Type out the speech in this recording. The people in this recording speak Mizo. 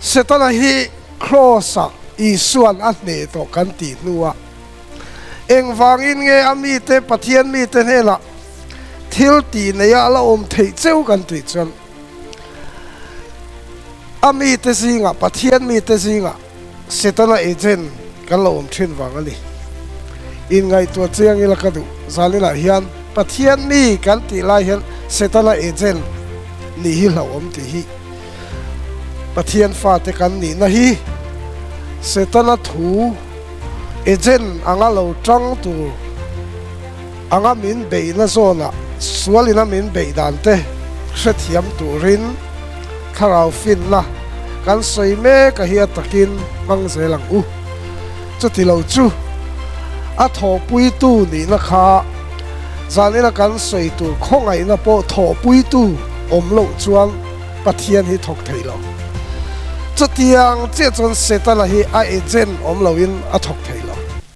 Setana hi Kraws-ah Isua'n a hneh tawh kan tih hnuah engvangin nge a mite, Pathian mite hnenah thil tih neia a la awm theih cheu kan tih chuan a mite zingah, Pathian mite zingah Setana agent kan lo awm thin vang a ni. Inngaihtuah chiang ila ka duh zaninah hian Pathian mi kan tih lai hian Setana agent nih hi hlauhawm tih hi Pathian fate kan nihna hi Setana thu agent anga lo tang tur anga min beihna zawnah sualina min beih dan te hrethiam turin thlarau finna kan sawi mek a hi a takin hmang zel ang u. Chuti lo chu a thawhpuitu nihna kha zanina kan sawi tur khawngaihna pawh thawhpuitu awm loh chuan Pathian hi thawk thei lo. Chutiang chiah chuan Setana hi a agent awm loin a thawk thei lo.